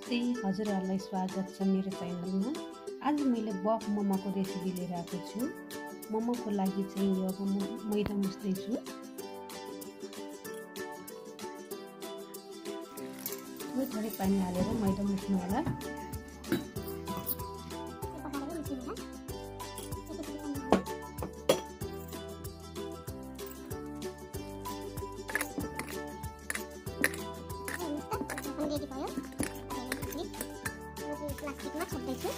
नमस्ते, हजुरहरूलाई स्वागत छ मेरो च्यानलमा। आज मैले बफ मोमोको रेसिपी लिएर आएको छु। मोमोको लागि चाहिँ यो मैदा मुस्दैछु। थोरै पानी हालेर मैदा मुस्नु होला। प्लास्टिकमा छोप्दैछु।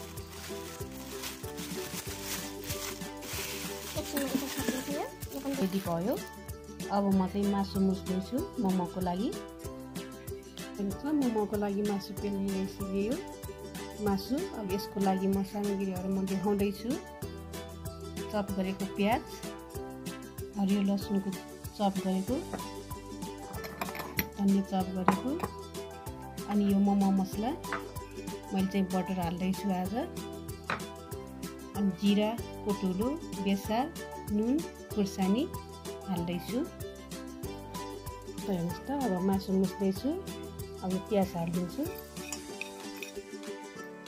रेडी भयो। अब म चाहिँ मासु मुस्दैछु मोमोको लागि। मोमोको लागि मासु पेल्ने आइसक्यो। मासु अब यसको लागि म सामग्रीहरू म देखाउँदैछु। चप गरेको प्याज, हरियो लसुनको चप गरेको, धनिया चप गरेको, अनि यो मोमो मसला मैले चाहिँ बटर हाल्दैछु आज। अनि जिरा, कोटुलो, बेसार, नुन, खुर्सानी हाल्दैछु। हेर्नुहोस् त, अब मासु मुस्दैछु। अब प्याज हालिदिन्छु,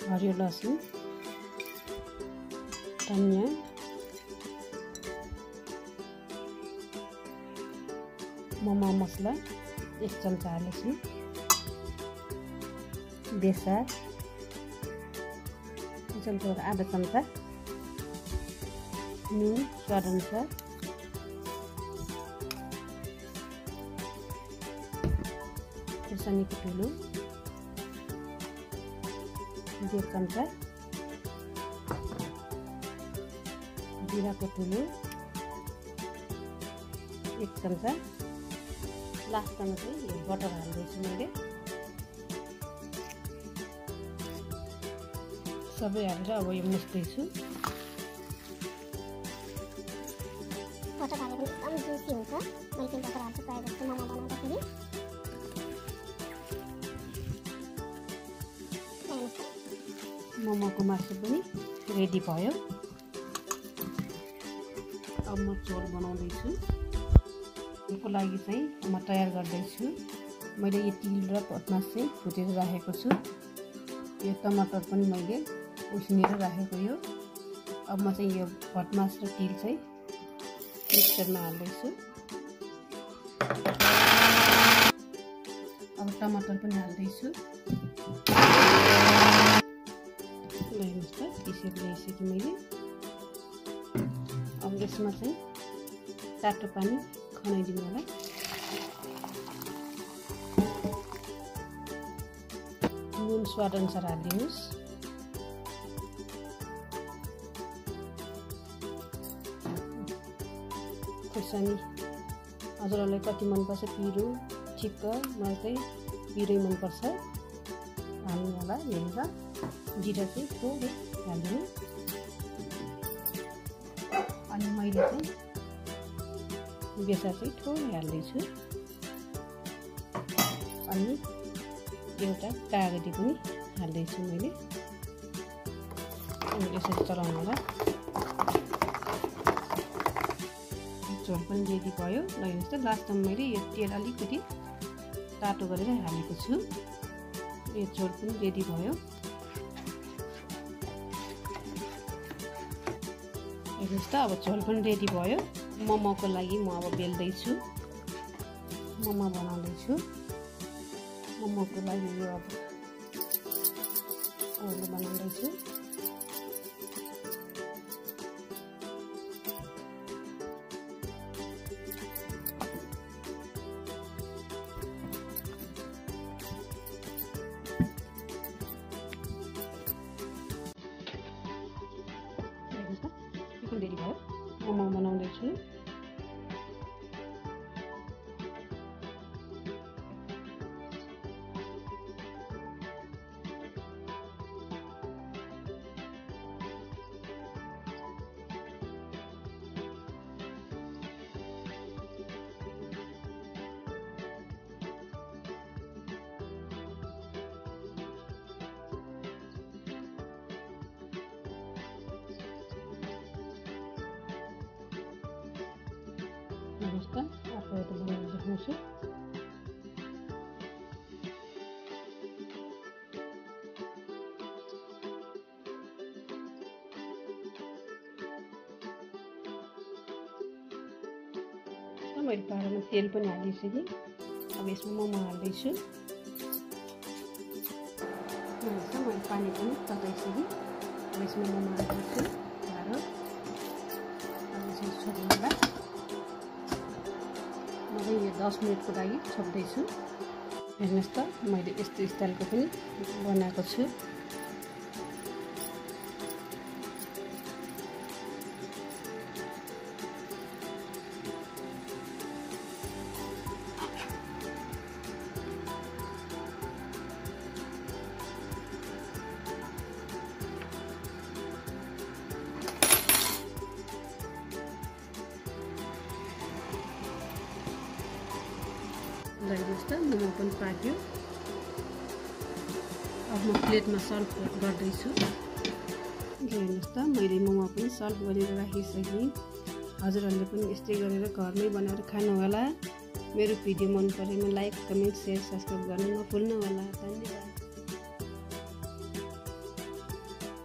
हरियो लसुन, धनिया, मोमो मसला 1 चम्चा हाल्दैछु, बेसार आधा चम्चा, नुन स्वाद अनुसार, खुर्सानी कुटुलो 1 चम्चा, जिरा कुटुलो 1 चम्चा। लास्टमा चाहिँ यो बटर हाल्दैछु मैले। सबै हालेर अब यो मुस्दैछु। बटर हालेर एकदम जुसी हुन्छ। मैले चाहिँ बटर हाल्छु प्रायः जस्तो मोमो बनाउँदाखेरि। मोमोको मासु पनि रेडी भयो। अब म झोल बनाउँदैछु। यसको लागि चाहिँ म तयार गर्दैछु। मैले यो तिल र भटमास चाहिँ फुटेर राखेको छु। यो टमाटर पनि मैले उसिनेर राखेको यो। अब म चाहिँ यो भटमास र तिल चाहिँ मिक्सरमा हाल्दैछु। अब टमाटर पनि हाल्दैछु। हेर्नुहोस् त, यसरी ल्याइसकेँ मैले। अब यसमा चाहिँ तातो पानी खनाइदिनु होला। नुन स्वाद अनुसार हालिदिनुहोस्। खुर्सानी हजुरहरूलाई कति मनपर्छ, पिरो ठिक्क, मलाई चाहिँ पिरै मनपर्छ, हाल्नु होला। हेरेर जिरा चाहिँ थोरै हालिदिनु। अनि मैले चाहिँ बेसार चाहिँ थोरै हाल्दैछु। अनि एउटा कागती पनि हाल्दैछु मैले। अनि यसरी चलाउनु होला। झोल पनि रेडी भयो। हेर्नुहोस् त, लास्टमा मैले यो तेल अलिकति तातो गरेर हालेको छु। यो झोल पनि रेडी भयो। हेर्नुहोस् त, अब झोल पनि रेडी भयो। मोमोको लागि म अब बेल्दैछु, मोमो बनाउँदैछु। मोमोको लागि यो अब बनाउँदैछु। रेडी भयो। मोमो बनाउँदैछु। हेर्नुहोस् त, अर्को एउटा बनाएर देखाउँछु। मैले पारामा तेल पनि हालिसकेँ। अब यसमा मोमो हाल्दैछु। मैले पानी पनि तताइसकेँ। अब यसमा मोमो हाल्दैछु। छोड्नुलाई मैले यो 10 मिनटको लागि छोड्दैछु। हेर्नुहोस् त मैले यस्तो स्टाइलको पनि बनाएको छु। हेर्नुहोस् त मोमो पनि पाक्यो। अब म प्लेटमा सर्भ गर्दैछु। हेर्नुहोस् त मैले मोमो पनि सर्भ गरेर राखिसकेँ। हजुरहरूले पनि यस्तै गरेर घरमै बनाएर खानु होला। मेरो भिडियो मन परेमा लाइक, कमेन्ट, शेयर, सब्सक्राइब गर्न नभुल्नु होला। धन्यवाद।